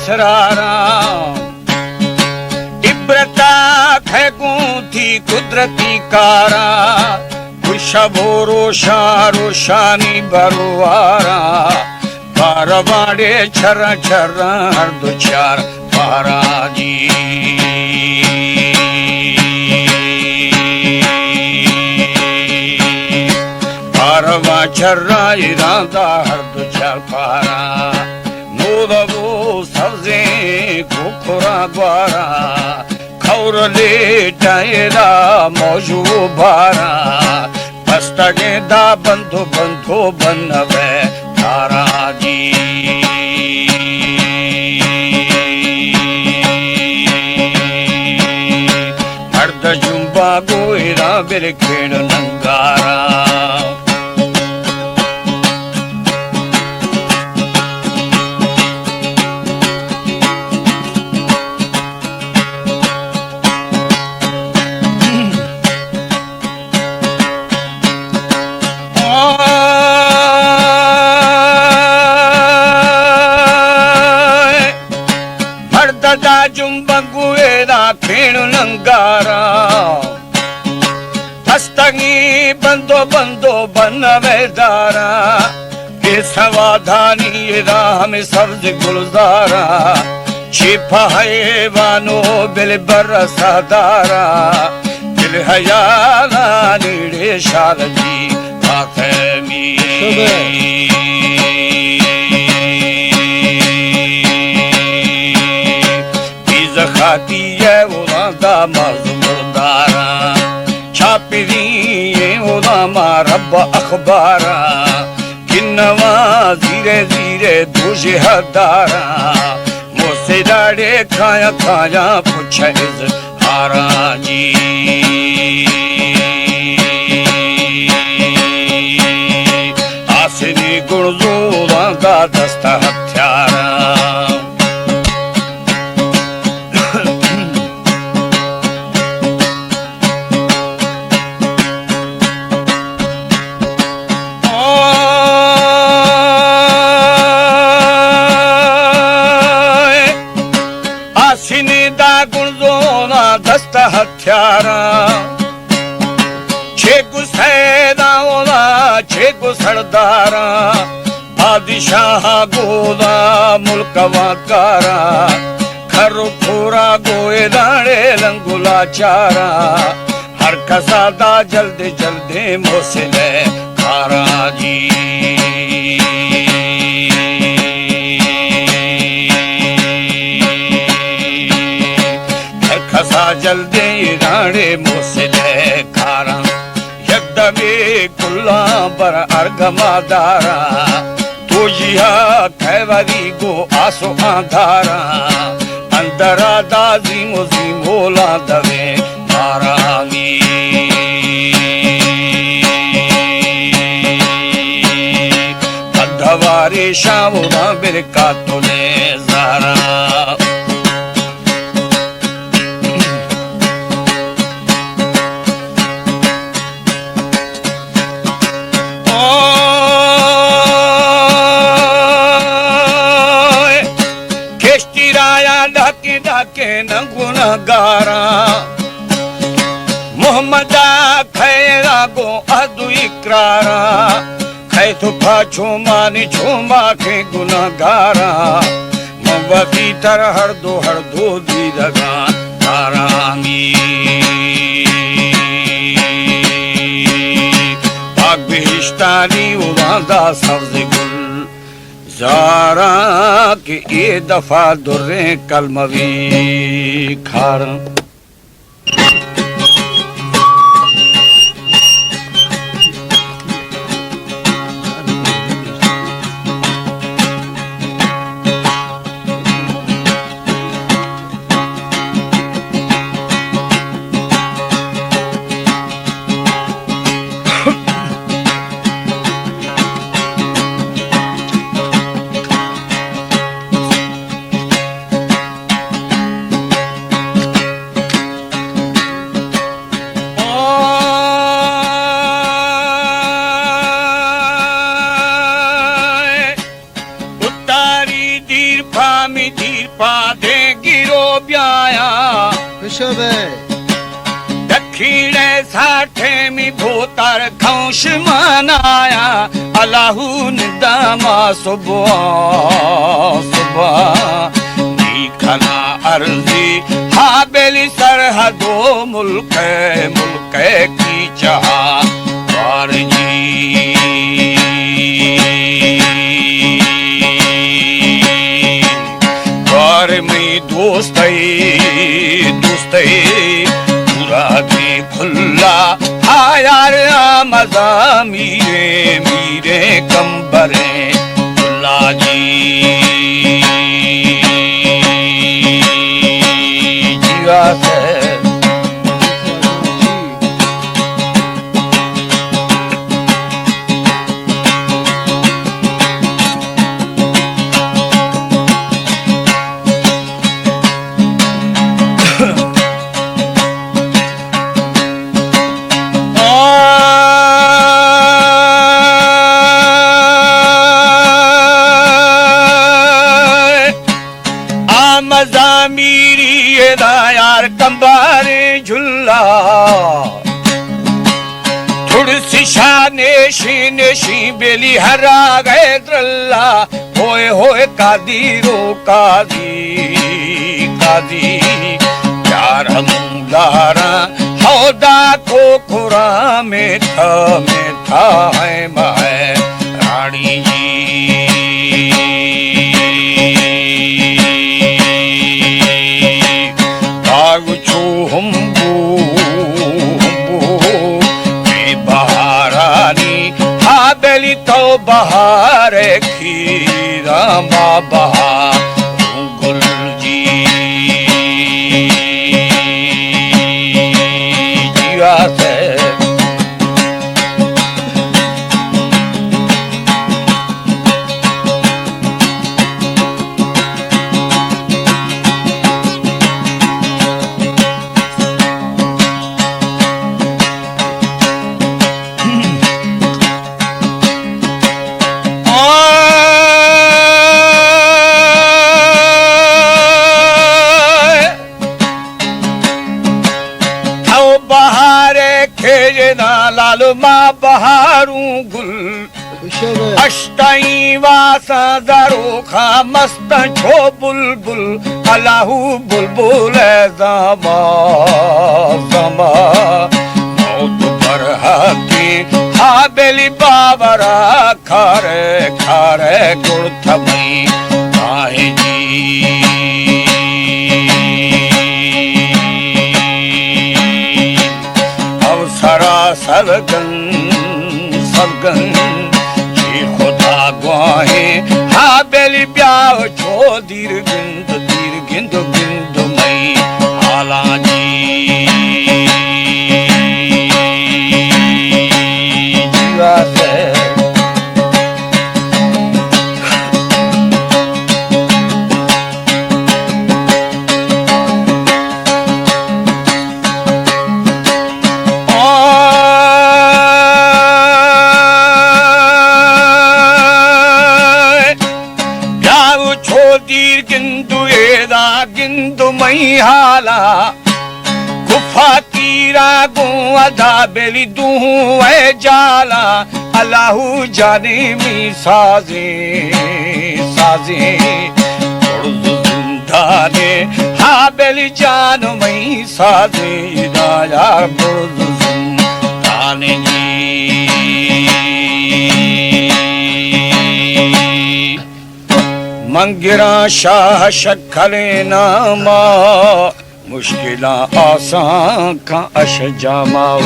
اسراراں۔ عبرتا کھے گوں تئی قدرتی کاراں، گوں شب و روشاں روشانی بروارا۔ پارواں ڈے چھراں چھراں ہر دو چار پاراں جی۔ پارواں چھراں ایران دا ہر دو چار پاراں۔ نور و سبزیں کوکراں گواراں، کھور لیٹاں ایرا موج و باراں۔ پستگیں دا بندو بندو بنوے تاراں جی۔ مرد جنبا گوں ایرا بر کھیڑ ننگاراں۔ مرد دا جنبا گوں ایرا کھیڑ ننگاراں۔ پستگیں بندو بندو بنوے داراں، اے سوادانی ایرا ہمے سبز گلزاراں۔ چہ پہ حیوان و بل برسا داراں، دل حیالانی ریشال جی فاطمی۔ شبہ۔ بیز خاتی ہے اولاں دا ماز مرداراں، چاپری اولاں ما رب اخباراں۔ کنواں زیرے زیرے دوژہ داراں، موسے ڈاڑے کھایاں کھایاں پچھے اظہاراں جی۔ آسنی گنزوراں دا دست ہتھیاراں۔ آسنی دا گنزوراں دست ہتھیاراں۔ چہ گوں سیداں اولاں، چہ گوں سرداراں، بادشاہ گوں اولاں ملک واں کاراں، کھر و کھورا گوں اے دانے لنگ و لاچاراں، ہر کسا دا جلد جلدیں موسم کاراں جی۔ ہر کسا جلدیں اے دانے موسم کاراں۔ یک دمے کلاں بر ارگما داراں، دوژیا کیوری گوں آس و آنداراں، اندرا دا زیم و زیمولاں دویں ماراں می۔ پدوارے شاوراں برکاتنے زاراں۔ اوئے، کشتی رایا ڈاکیں ڈاکیں نہ گناہگاراں، محمدا کھیرا گوں عہد و اقراراں۔ کھیت و پاچو مانی چوماکیں گناہگاراں، من وتی تر ہر دو ہر دو دیدگاں تارامی۔ پاک بہشتانی اڑاں دا سبز گل زاراں، کہ اے دفعہ دریں کلموی کھاراں۔ می دیر پادیں گیرو بیایاں۔ خوش بئے۔ دکھیڑے ساٹھے می بھوتر کھوش مانایا۔ الہو نداما صبح، صبح۔ نی کھنا ارزی ہابیلی سرحد و ملک، ملک کیچ ءَ بار جی، بار مئی دوست ئے، دوست ئے، مرادی کھلا آ یار، آ مزا میرے، میرے کمبریں کھلا جی، جیوا سے۔ آ مزامیری ادا یار کمباریں جھلا، تھڑسی شاہ نیشی نیشی بیلی ہرا گئے درلا۔ ہوئے ہوئے قادر و قاضی، قاضی، یار ہم داراں ہودا کو قرآن میں تھا، میں تھا ہے ماہ۔ راڑی جی، باغ چو ہمبو، ہمبو، بے بہارانی، ہابیلی تو بہار کھیرا ما بہار گل جی، جیوا سے۔ تو بہار کھیجنا لال، ما بہاروں گل۔ اشتائیں واساں دروخاں مستاں چو بلبل، الہو بلبل ءِ زاما، زاما۔ موت پر حقیں ہابیلی باورا کھارے، کھارے گڑ تھمیں کاہیں جی۔ او سرا سلگن، سلگن، چی خدا گواہیں، ہابیلی بیا چو دیر گند، دیر گند، گند مئی حالاں جی، جیوا سے۔ آئے، بیا چو دیر گندو ایدا گندو مئی حالا، گفا تیرا گوں ادا بیلی دوں اے جالا، الہو جانے می سازیں، سازیں، برز زندانے، ہابیلی جان مئی سازیں، دایا برز زندانے جی۔ من گراں شاہ شکلیں ناما، مشکلاں آسان کن اش جاماؤ۔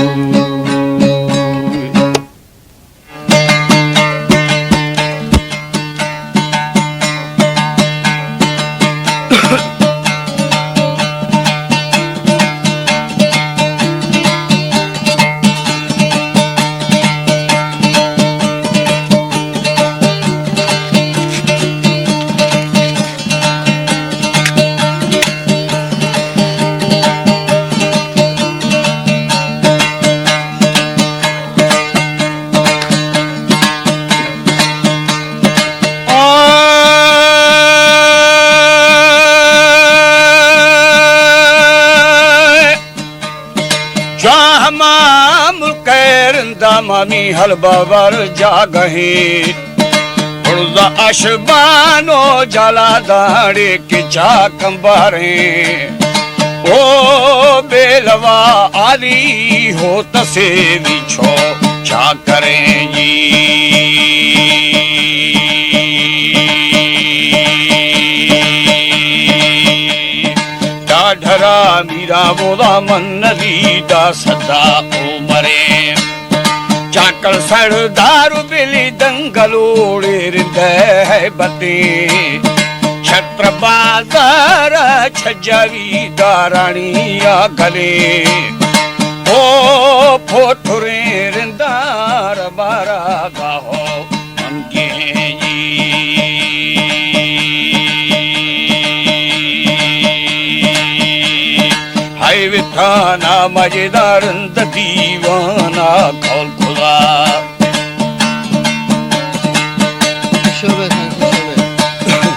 مامی ہل ببر جاگہیں، برز اشبان و جالا داڑے کہ چاکم باریں۔ او بیلوا آلی ہو تسے ویچو چاکریں جی۔ ڈاڈھرا میرا بودا من ندی دا صدا عمریں۔ چاکر سردار بلی دنگلوڑے رندے ہے بتے۔ چھتر بازار چھجاوی دارانی آگلے۔ او پھوٹریں رندار بارا گاہو منگیں جی۔ ہائے وتھانا مجدار رند دیوانا کول کھلا۔ شعبہ خان، شعبہ۔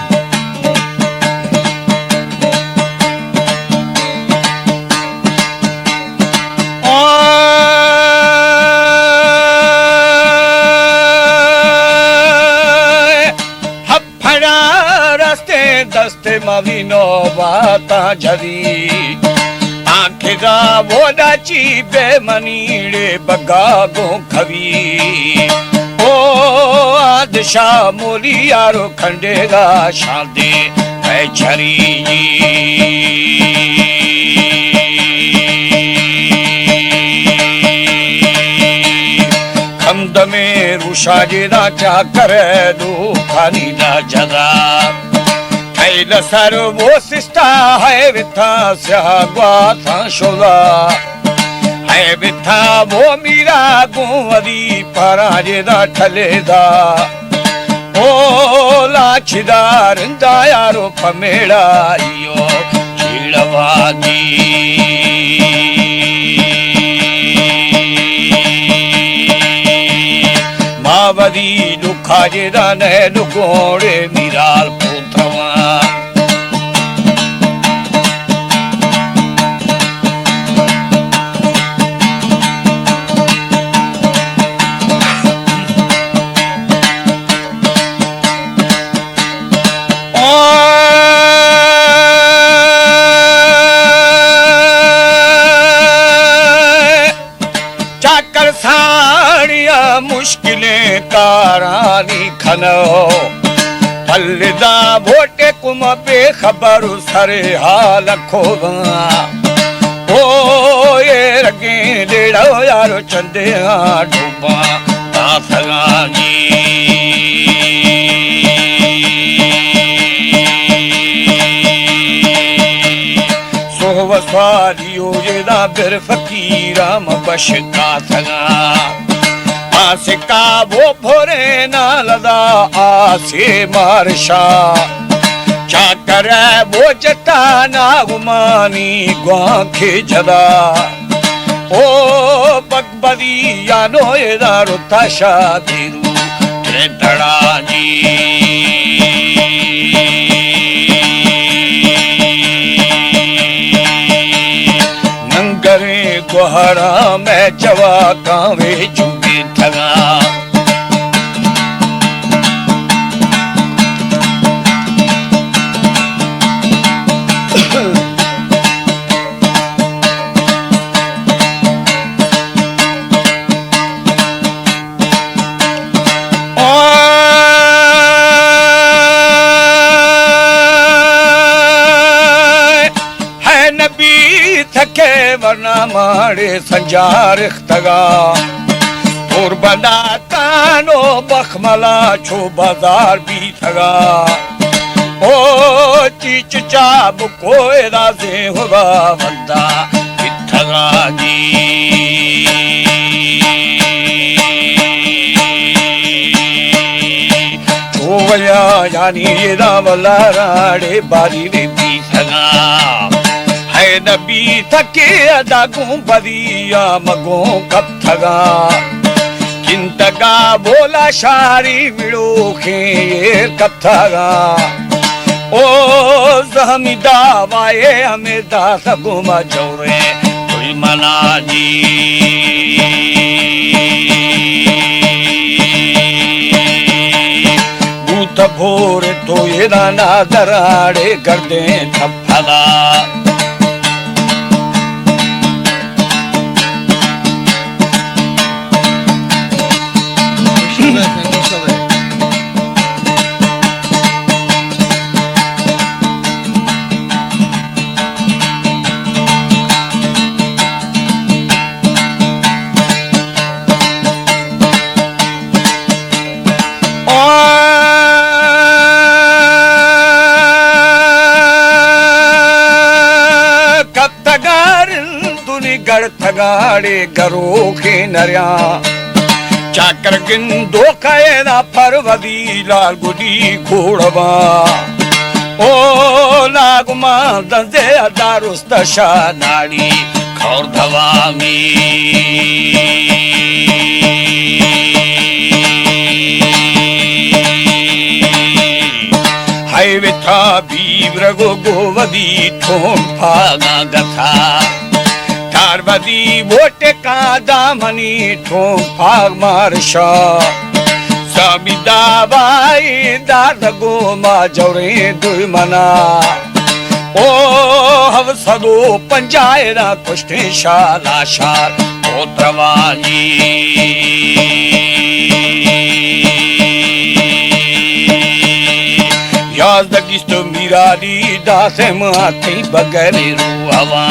آئے، ہپھڑا رستیں دست ماوی نوباتاں جھری۔ آنکھدا ووڈا چی بے منیڑے بگا گوں کھوی۔ او آدشاہ مولی یارو کھنڈے گا شاندے اے جھری۔ کھمدمیں روشا جیدا چاکر دو کھانی دا جدا۔ تھیل سر وہ سستا ہے وتھا سیاہ گواتھاں شولا۔ ہے وتھا وہ میرا گوں ودی پارا جیدا ٹھلے دا۔ او لاچ دار دا یارو پمیڑا ایو چیڑوانی۔ ما ودی لکھا جیدا نئے لکھوڑے میرال پوترواں۔ چاکر ساڑیا مشکلیں کارانی کھنو۔ پھل دا بوٹے کم بے خبر سر حال کھوگاں۔ او اے رگیں ڈیڑو یارو چندے ہاں ڈوباں داسگاں جی۔ سوہ سوالی ہو جیدا بر فقیراں مبشکا سگا۔ آسکا وہ بھورے نالدا آسے مارشا۔ چاکر وہ جتا ناگمانی گوانکے جدا۔ او بک بدی یانو ادا رتا شادی رو تے تڑا جی۔ ننگریں گوہرا میں چوا کاوے جوگے تھگا۔ ہے نبی تھکے ورنا ماڑے سنجار اختگا۔ اور بنا تانو بخملا چو بازار بی تھگا۔ او چیچ چا بکوئے دا سے خدا بندہ اتھگا جی۔ چو ویا یعنی دا ولا راڑے باری دے بی تھگا۔ ہے نبی تھکے ادا گوں بدیا مگوں کپ تھگا۔ گندگا بولا شاری وڑوکیں ایر کپتگا۔ او زہمی دعوائے ہمیں داس گوما جورے کوئی منا جی۔ تبھور تو یہ دانا دراڑے گردیں تھپھلا۔ کپتگارندونی گڑتگاڑے گروکے نریاں۔ چاکر گندو کئے نا پرودی لال گڈی گھوڑواں۔ او ناگمان دندے دارست شاہ ناڑی کھور دھوامی۔ ہائے وتا بیورگ و گو ودی ٹھون پاگاں گتھا۔ تار ودی ووٹ کا دامنی ٹھون پاگ مارشا۔ سامی داوائی دار گو ما جوریں دوی منا۔ او ہو سدو پنجاہ را کشتیں شالا شار کوتروانی۔ یازدہ گیست میرانی داسے ماتی بغیر رو ہوا۔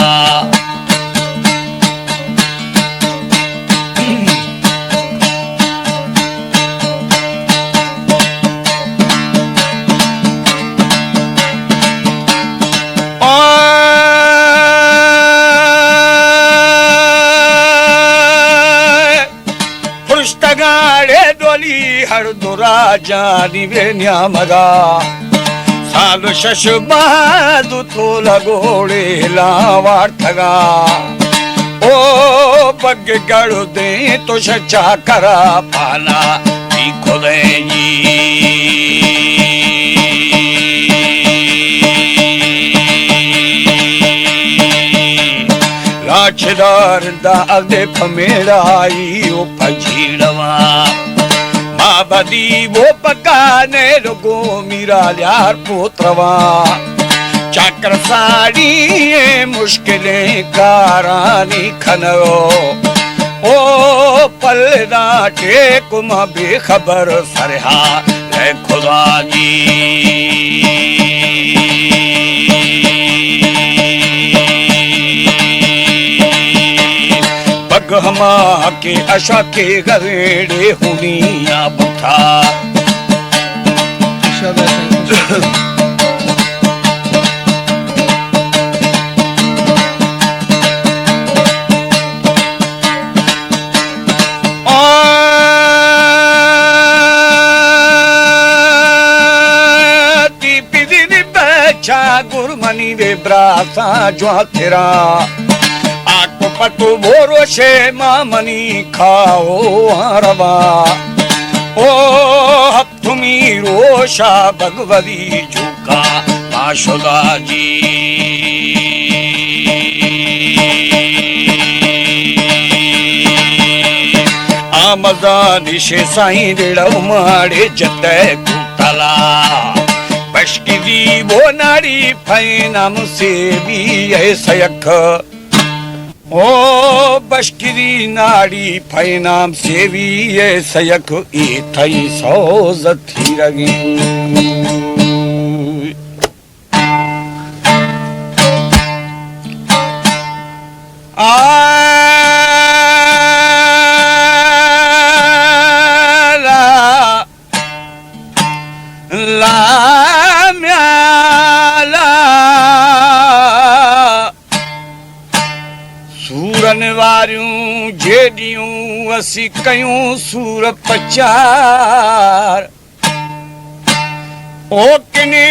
پرشتگاڑے ڈولی ہر دو راجانی بے نیامگا۔ سال و شش ماہ دو تو لگوڑے لاوارتگا۔ او پگ گڑ دیں تو شچا کرا پانا بی خدے جی۔ راچدار دا اگے پمیڑائی او پجیڑوا۔ ما بدی وہ پکانے لگو میرا لیار پوت رواں۔ چاکر ساڑی مشکلیں کارانی کھنو۔ او پلداں ٹیک ما بے خبر سرہا لے خدا جی۔ پگ ہما کہ اشا کے گریڑے ہونی آ بتا۔ آ، تی پدین بچا گرمنی وے براساں جوان تیرا۔ آکو پتو بوروشے ما منی کھاؤ آروا۔ او ہپ تمی روشا بگوی جوکا ما شدا جی۔ آمزان شے سائیں ریڑو ماڑے جتے کوتلا۔ بشکی دی بو ناڑی پینام سیوی اے سیک۔ او بشکری ناڑی پینام سیوی اے سیک ای تئی سوز تیرگیں۔ آ لا لا میالا۔ سورن واریوں جیڈیوں اسی کیوں سور پچار۔ او کنے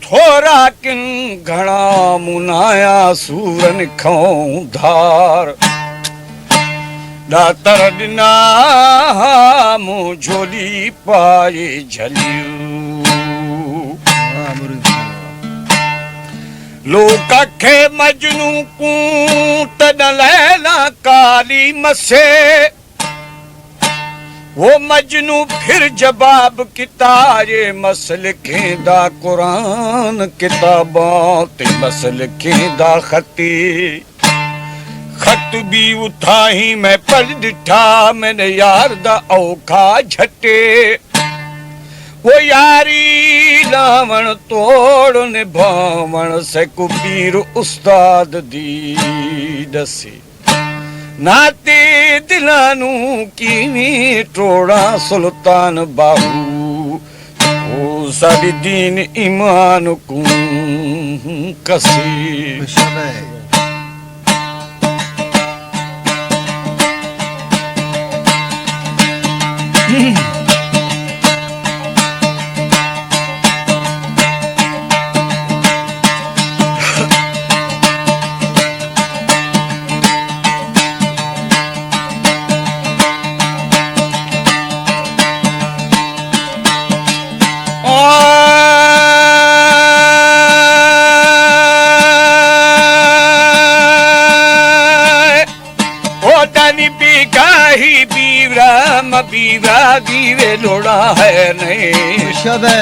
تھورا کن گھنا منایا سورن کھوں دھار۔ داتر ڈنا مو جھولی پائے جھلیو۔ لوک اکھے مجنوں کوں تڈ لیلا کالی مسے۔ وہ مجنوں پھر جواب کتا، یہ مسلکیں دا قرآن کتاباں، تے مسلکیں دا خطی۔ خط بھی اتھاہیں میں پڑھ ڈٹھا، میں نے یار دا اوکھا جھٹے۔ وہ یاری لاوݨ توڑ نبھاوݨ، سیکو پیر استاد دی ݙسی۔ ناتے دلاں نوں کیویں ٹوڑاں سلطان باہو، او ساݙی دین ایمان کوں کسی۔ او دانی بیگاہی بیورا، مہ بیورا دیوے لوڑا ہے نہیں۔ شبے۔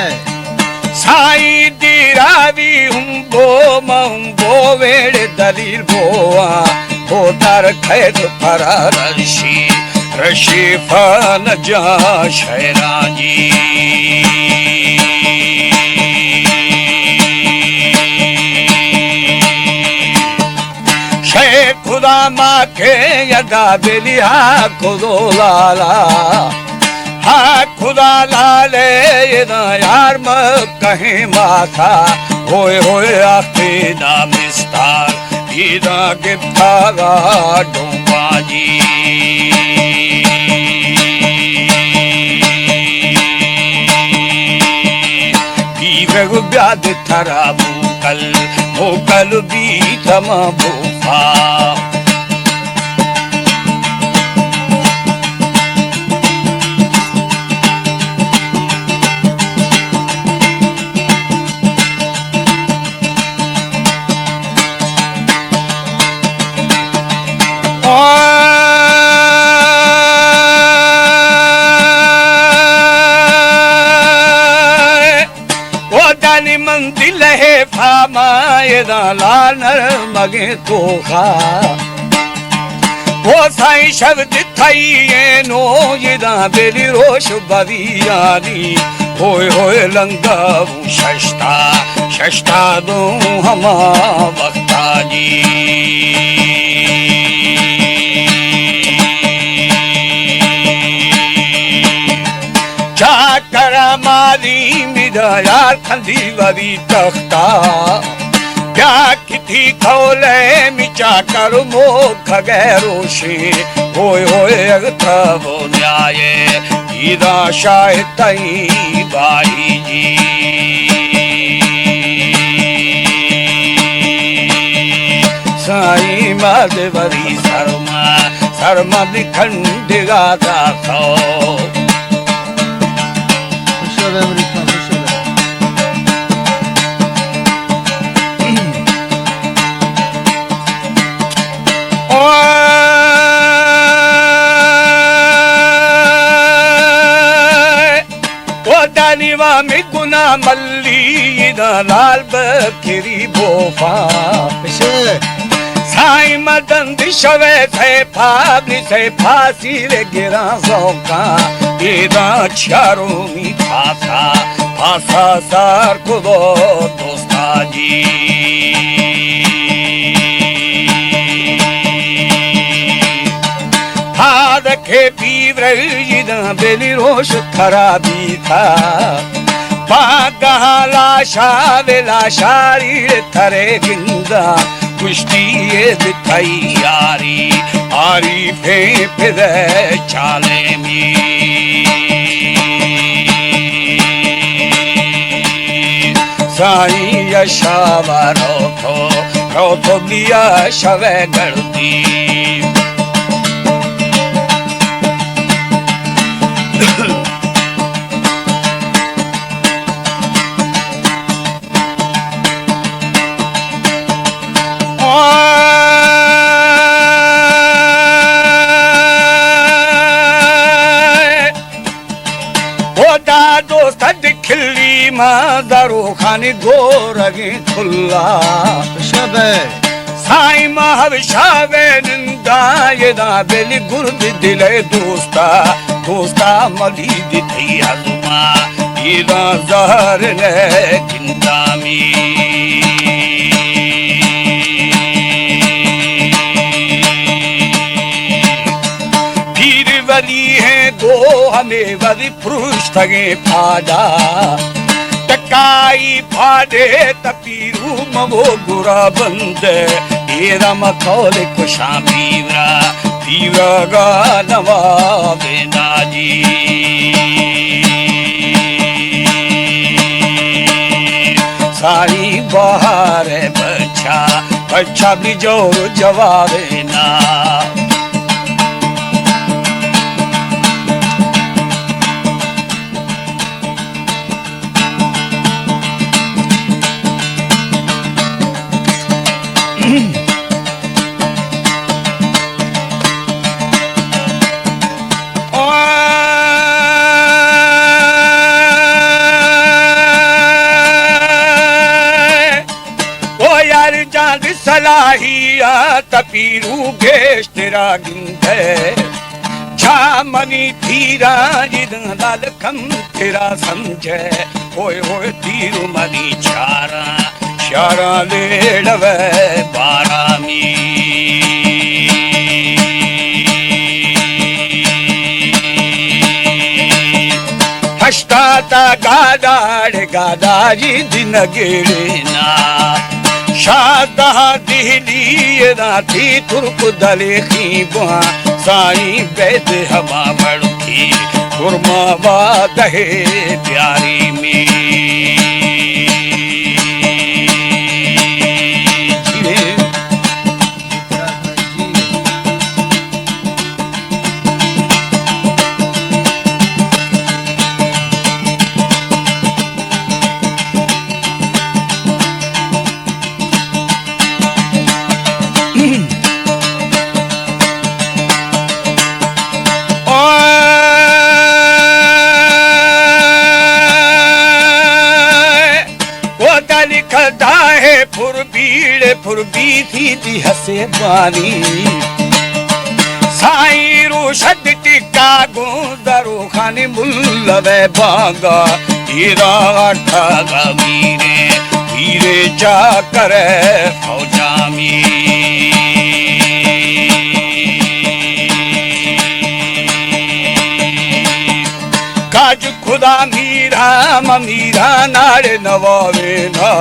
سائیں دیراوی ہمبو، مہ ہمبو ویڑے دلیل بوا۔ ہو در خیر پرا رشی، رشی فن جا شیران جی۔ شے خدا ما کے یدا بلی ہا خدو لالا، ہا خدا لالے یدا یار ما کہیں ماتا، ہوئے ہوئے آخری دا بستار، یدا گپتا گا ڈوبا جی۔ بیوگ بیاد ترا موکل، موکل بیتما بوفا۔ او دانی من دل ہے فاما، اے دا لانر مگے تو خا۔ او سائیں شب دتھائی اے نو، اے دا بیلی روش بویانی۔ ہوئے ہوئے لنگا بو ششتا، ششتا دوں ہما وقتا جی۔ چاکر مالی میدا یار کھندی وری تختا۔ بیا کتی کھولے مچا کر مو کھگے روشے۔ ہوئے ہوئے اگتا وہ نیائے، ایرا شاہ تئی بائی جی۔ سائیں ماد وری سرما، سرما دی کھنڈگا دا سو۔ خوش آ بے امریکہ، خوش آ بے۔ او دانی وامی گنا ملی دا لال بکری بوفا۔ سائیں مدند شوے سیفا، بلی سیفا سیر گراں سوکاں، ایداں چارومی پھاسا، پھاسا سار کدو دوستا جی۔ پاد کے پیور ایداں بلی روش خرابی تھا۔ پاگہاں لاشا وے لاشاری تھرے گندا، کشتی اے دی تیاری، عارفیں پدے چالے می۔ سائیں یا شاوا رو تو، رو تو بیا شوے گڑتی۔ کلی ما داروخانی گورگیں کلا۔ شبے۔ سائیں ما ہب شاوے نندا، یہ دا بلی گرد دلے دوستا، دوستا ملی دی تئی ہزما، یہ دا زہر نے جندامی۔ پیر ولی ہیں دو ہمیں ولی پروشتگیں پادا، ٹکائی پاڈے تپیرو ممو گرا بند، ایرا مکول کشاں پیورا، پیورا گا نواب ناجی۔ ساری بہار بچا، بچا بجور جواب نا۔ او یار جان صلاحیت پیرو گیشترا گندے، جا منی پیران جدن لال کم ترا سمجھے، ہوئے ہوئے پیرو منی چاراں، چاراں لیڑوے بارامی۔ ہشتاتا گاداڑ گاداری دن گیڑینا، شاہ دہا دہلی راتی ترک دلے خیباں، سائیں بید ہما مڑکی کرما وادہ پیاری می۔ او دلی کدا ہے پر بیڑ پر بیتی دی ہسے بانی۔ سائیں روشد ٹکا گوں دروخانی ملوے بانگا، ایرا ٹھاگا میرے، میرے چاکر فوجامی۔ کاج خدا میرا ممیرا ناڑ نواوینا،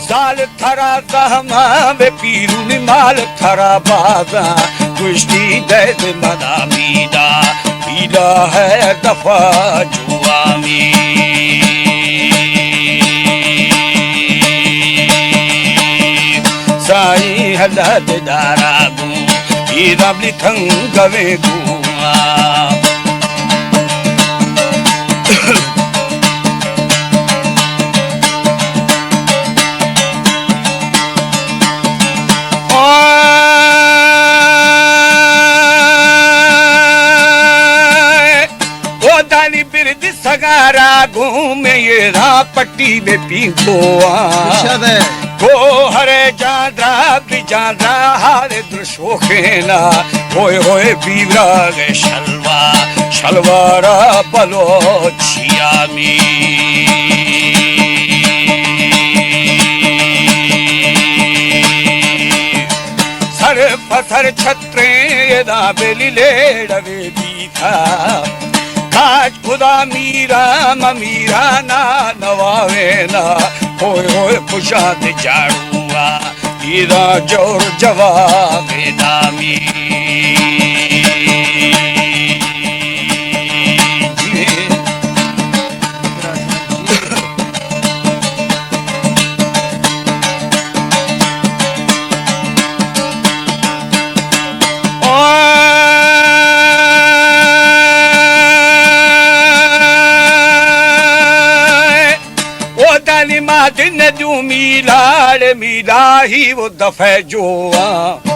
سال تھرا زہماں بہ پیرونی مال تھرا بازاں، گوشتی دید منا میدا، میدا ہے دفا جوامی۔ سائیں حلال دارا گوں، میدا بلی تھنگوے گوں۔ او دانی برد سگارا گوں میں یہ را پٹی میں پیگو آ۔ شابے۔ گوہر جاندرا بی جاندرا ہارے درشوخینا، ہوئے ہوئے بیوراگ شلوا، شلوارا بلوچیا می۔ سر پسر چھتریں ادا بیلی لیڑوے بیتا، کاج خدا میرا ممیرا نا نواوینا، ہوئے ہوئے پشات جاڑوا۔ ایرا جور جواب نامی۔ او دانی ما دن دو میلاڑ میلاہی و دفع جوان۔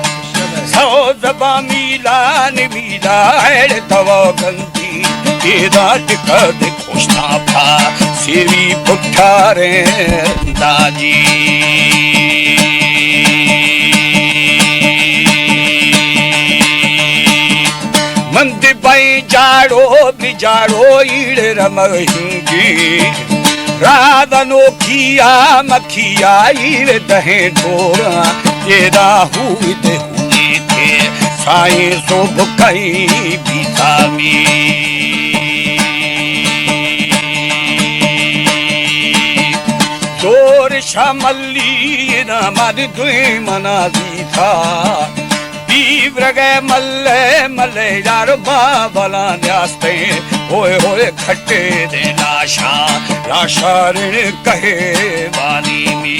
سو زبان میلان میلاڑ دوا گندی۔ پیدا ٹکد خوشتاں پا سیوی پٹھاریں داجی۔ من دی بائیں جاڑو بجاڑو ایڑ رمگ ہنگی۔ راز انوکھیا مکھیا ایڑ دہیں ڈوراں۔ پیدا ہوئی دے ہوئی تھے سائیں سوبھ کئی بیتا می۔ زور شملی نامان دوئیں منا دیتا۔ بیورگے ملے ملے یار بابلاں نیاستیں۔ ہوئے ہوئے کھٹے دے لاشاں، لاشاں رڑ کہے وانی می۔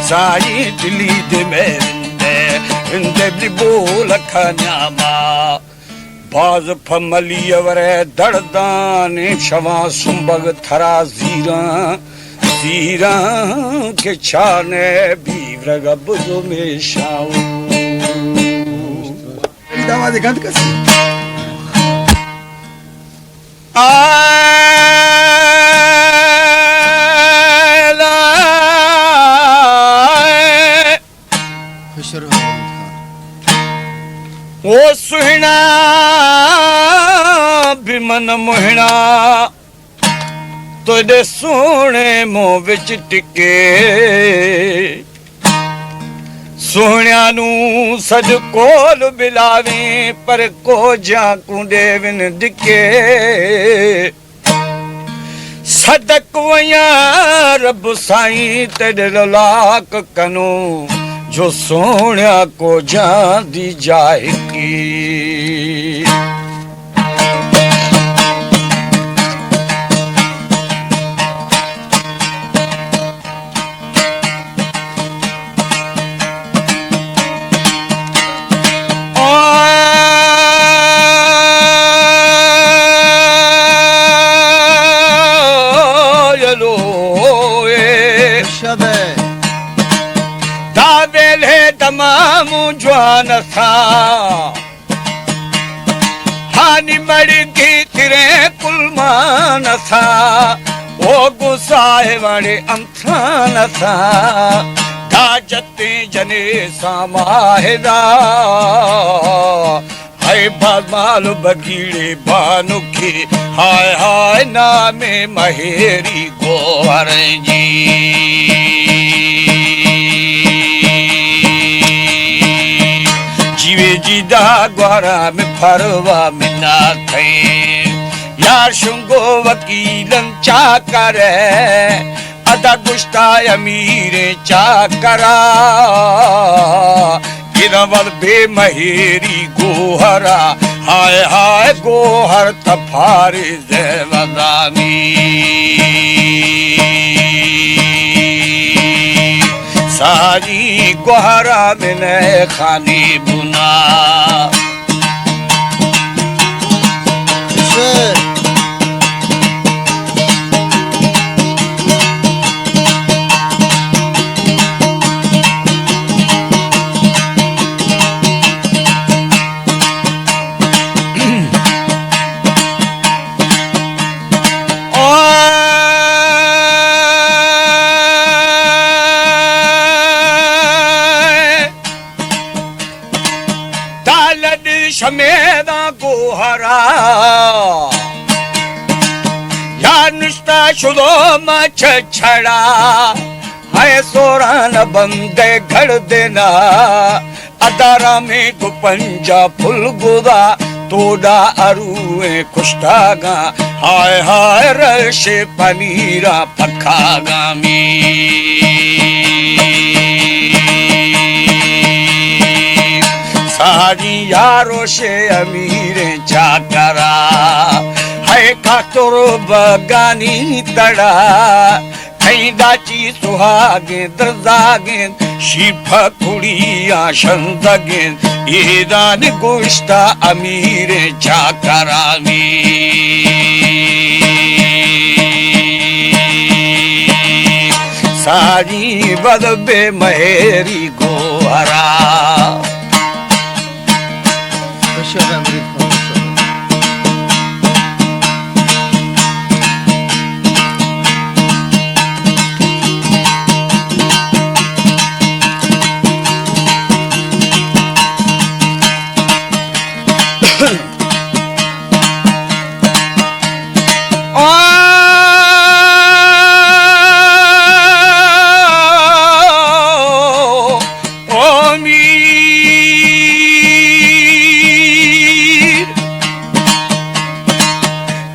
سائی دلی دے میں رندے، رندے بلی بول کھنیا ما۔ باز پہ ملی ورے دڑدان شواں سنبگ تھرا زیراں، زیراں کہ چانے بیورگ بزو میشاؤ۔ دعوا دے گند کسی۔ آئے لائے۔ خوش رہو۔ او سہنا بمن موہنا، تیڈے سوہنے منہ وچ ٹکے۔ سوہنیاں نوں سج کول بلاویں، پر کوجیاں کوں ڈیون ڈکے۔ صدق ویاں رب سائیں تیڈے لولاک کنوں، جو سوہنیا کوجیاں دی جاہکی۔ شبے۔ دا ویلے تمام جوان تھا۔ ہانی مڑگی تیرے کلمان سا، او گسائے وڑے امتھان سا، دا جتے جنے ساماہدا۔ ہائے بامال بگیڑے بانکی، ہائے ہائے نام مہیری گوہر جی۔ جیوے جیدا گوہرا میں پھروا منا تھے۔ یار شنگو وکیلن چاکر ہے، ادا گشتا امیر چاکرا۔ گرور بے مہیری گوہرا، ہائے ہائے گوہر تپھاری زیودانی۔ ساری گوہرا من خانی بنا۔ تالد شمیداں گوہرا، یا نشتہ شدو ما چچڑا۔ ہائے سوران بندے گھڑ دینا، ادارا میں گو پنجا پھل گدا، توڈا ارویں کشتاگاں۔ ہائے ہائے رش پنیرا پکھاگاں می۔ ساری یاروش امیر چاکرا، ہائے کاتر بگانی تڑا۔ کہیں ڈاچی سہاگیں درزاگیں، شیپ کڑیاں شنزگیں، ایدان گوشتا امیر چاکرامی۔ ساری بد بے مہری گوہرا۔ او میر،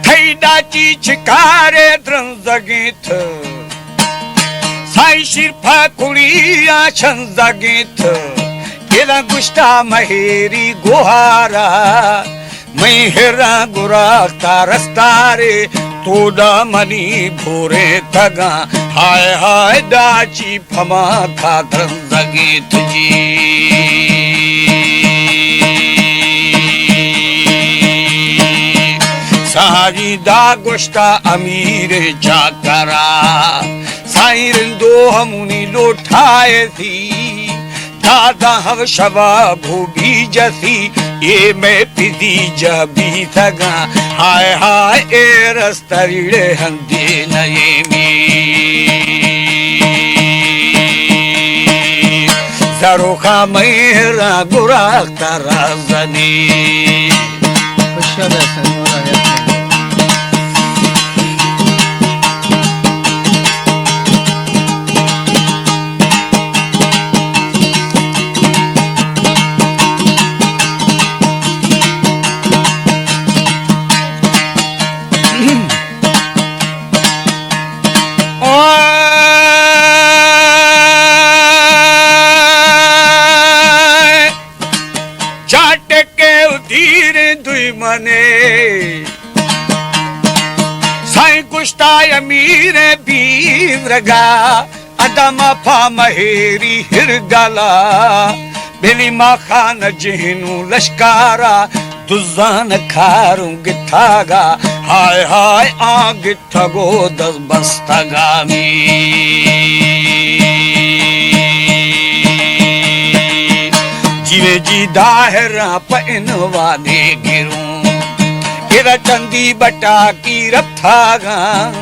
تئی ڈاچی چکارے درنزگیت، سائیں شیر پہ کڑیا چنزگیت، دلا گشتا مہیری گوہارا۔ مئے ہیراں گراختا رستارے، توڈا منی بھوریں تگاں۔ ہائے ہائے، ڈاچی پھما تھا درنزگیت جی۔ ساری دا گوشتا امیر چاکرا، سائیں رندو ہمونی لوٹائے تھی۔ دادا ہم شباب ہو بی جسی، اے میں پدی جا بی سگاں۔ ہائے ہائے، اے رست ریڑے ہندے نئیمی۔ زروخا مہرا گراختا رازنی۔ خوش شد احسن مولا حیات۔ اوئے! چاٹکے ادیر دوئی منے، سائیں گشتا امیر بیورگا، ادم پا مہیری ہرگلا، بلی ما خان جہنو لشکارا، دزان کاروں گتھاگا۔ ہائے ہائے، آ گتھگو دز بستگامی۔ جیوے جی داہراں پہ انوانے گروں، ادا چندی بٹاکی رپتھاگاں۔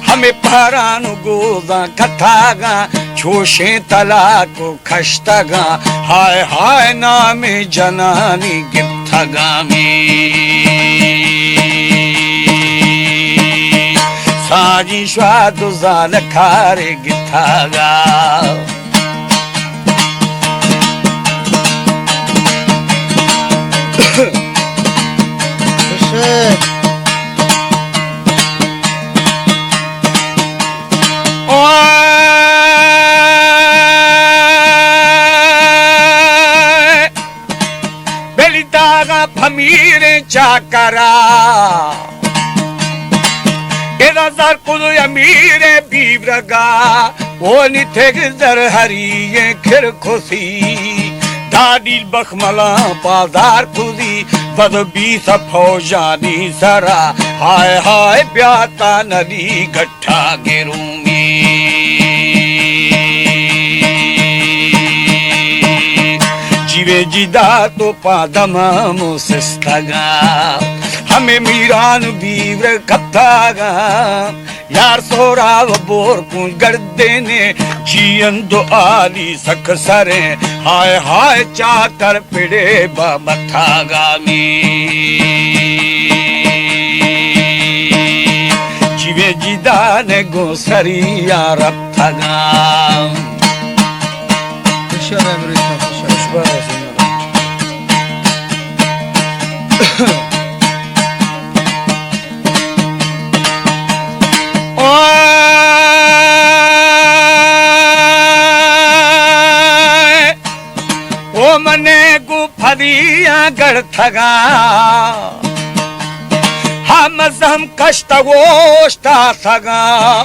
ہمے پہران و گوزاں کتھاگاں، چوشیں طلاق و کشتگاں۔ ہائے ہائے، نام جنانی گپتگامی۔ ساجی شواد و زالکارے گتھاگا۔ اوئے! بلی داغا پمیریں چاکرا، ادا زر کدو امیر بیورگا، اونی تھگ زر ہری کھر کھسی، داڈیل بخملاں پازار کھسی، بد بیس فوجانی سرا، ہائے ہائے بیاتا ندی گٹ ٹھاگرومی۔ جیوے جی دات و پادمام و سستگاں، ہمے میران بیور کپتاگاں۔ یار سورا و بور کن گردینے، جیئند و آلی سک سریں۔ ہائے ہائے چاکر پڑے با متھاگامی۔ جیوے جیدان گوں سریا رپتگاں۔ خوشبہ امروز خوشبہ۔ اوئے! او منے گوں پھدیاں گڑتگاں، ہم زہم کشتگ و اوشتاتگاں،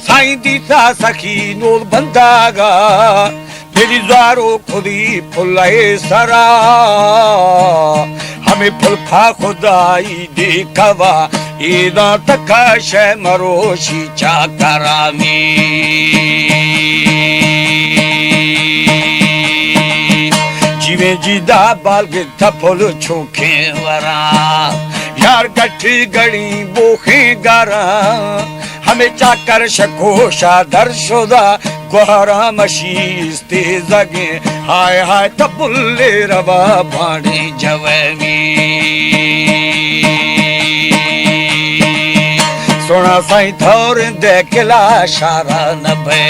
سائیں دیسا سخی نور بنداگا، دلی زارو کھدی پھلے سرا، ہمیں پھل پھا خدائی دیکھوا، ایداں تکا شے مروشی چاکرامی۔ جیویں جیدا بالگ تپل چوکیں وراں، یار گٹی گڑی بوخیں گاراں، ہمے چاکر شکوشا در شدا، گوہراں مشیست تیزگیں، ہائے ہائے تبلے روا بانڈیں جوانی۔ سونا سائیں تھور دے کلا شارا نبے۔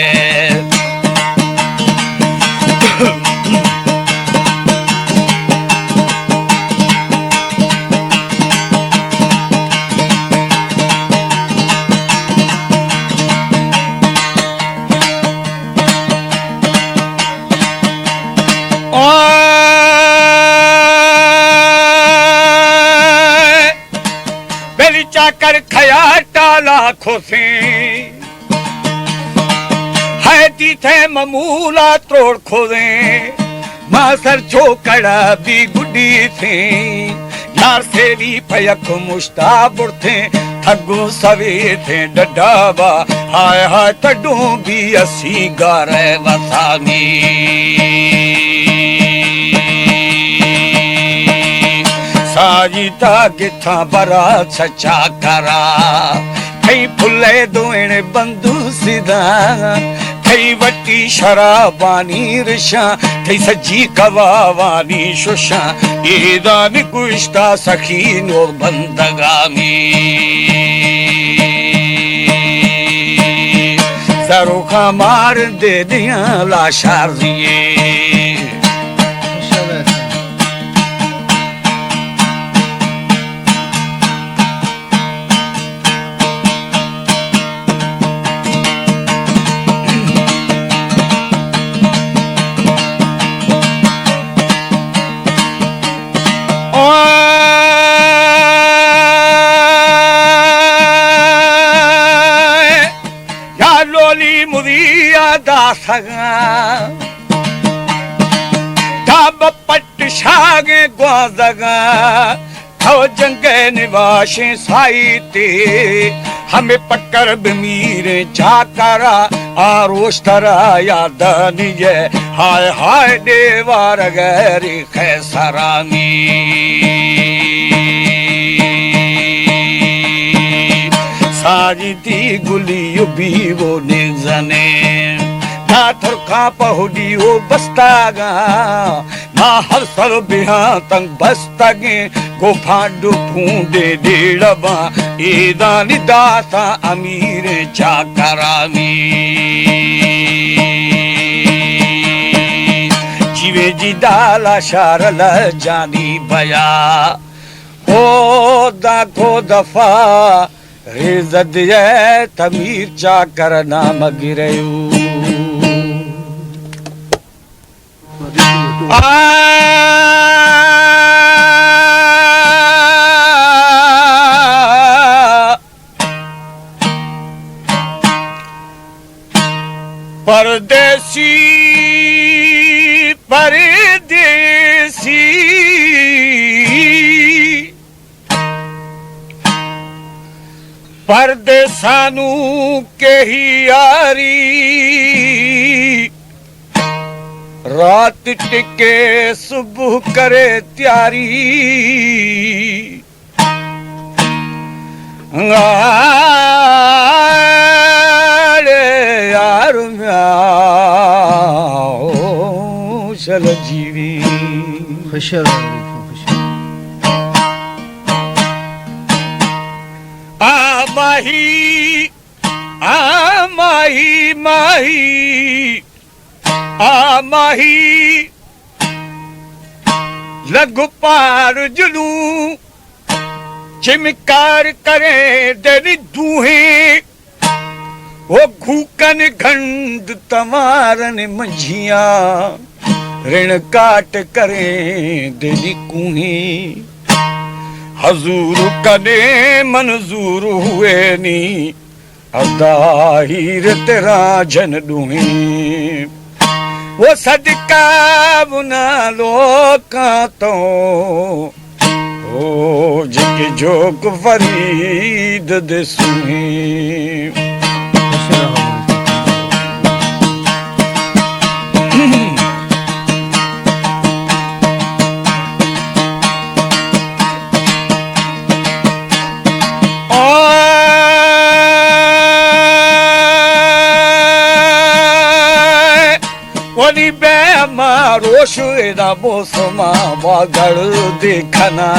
بلی چاکر کھیا ٹالا کھوسیں، ہے دیتھے ممولا تروڑ کھوزیں، ما سر چوکڑا بی گڈی تھیں، یار سیلی پہ یک مشتا برتھیں، تھگو سویتھیں ڈڈا با، ہائے ہائے تڈوں بی اسی گارے وسامی۔ ساجی تا گتھاں برا سچا کرا، تئی پھلے دوئن بندو سیدھا، تئی وٹی شرابانی رشاں، تئی سجی کبابانی ششاں، ایدان گوشتا سخی نور بندگامی۔ سروخا مار دے دیاں لاشار دیے۔ یا لولی مدیا دا سگا، دا بپٹ شاگیں گوازگا، تو جنگ نواشیں سائی تے، ہمیں پکر بمیریں چاکرا، آ روش ترا یاد نیے، ہائے ہائے دیوار غیر خیسرامی۔ ساری تی گلی و بیو نگزنے، تا ترکا پہلی و بستاگا، ما ہر سر بیاں تنگ بستگیں، گو پھانڈ و پھونڈے ڈیڑباں، ایدانی داتاں امیریں چاکرامی۔ جیوے جی دالا شار لجانی بیا، او دا کو دفا ریزد یے تمیر چاکر نام گریو۔ آ، پردیسی، پردیسی، پردیسانو کے ہی یاری، رات ٹکے صبح کرے تیاری۔ آڑے یار میاں، او شل جیوی۔ خوش رہو، خوش رہو۔ آ ماہی، آ ماہی، ماہی، آ ماہی، لگ پار جلوں، چمکار کریں دلی دوہیں، او گھوکن گھنڈ توارن منجھیاں، رن کاٹ کریں دلی کوہیں۔ حضور کنے منظور ہوئے نی، ادا ہیر تیرا جن ڈوہیں، وہ صدقہ بنا لوکاں تو، او جک جوک فرید دے سوہیں۔ ولی بے ما روش ادا موسما واگڑ دیکھنا،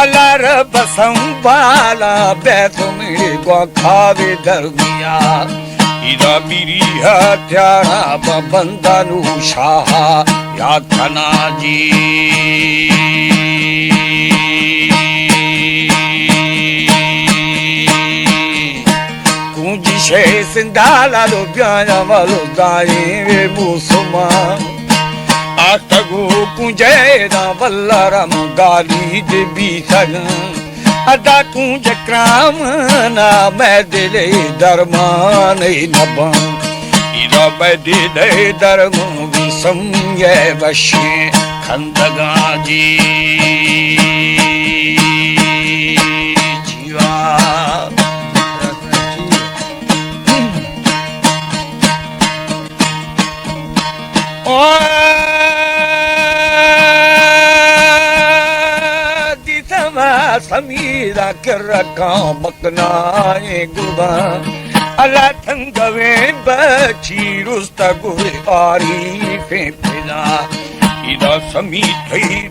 الار بسم بالا بے تمڑی گوا کھاوے درمیا۔ ادا میری ہتھیارا بندانو شاہا یاد کنا جی۔ کونجی شے سندھا لالو بیانا والو دائیں وے موسما۔ آتگو کونجے دا ولارم گالی دے بیتگن۔ ادا کونج کرام نا مئے دل درمان نبان۔ ادا مئے دل درمان بی سمجھے وشیں کھندگاں جی۔ جیوا۔ او دیتما سمیرا کرکاں مکنائیں گڑا، اللہ تنگویں بچی رستگوے آریفیں پدا۔ ادا سمی تئی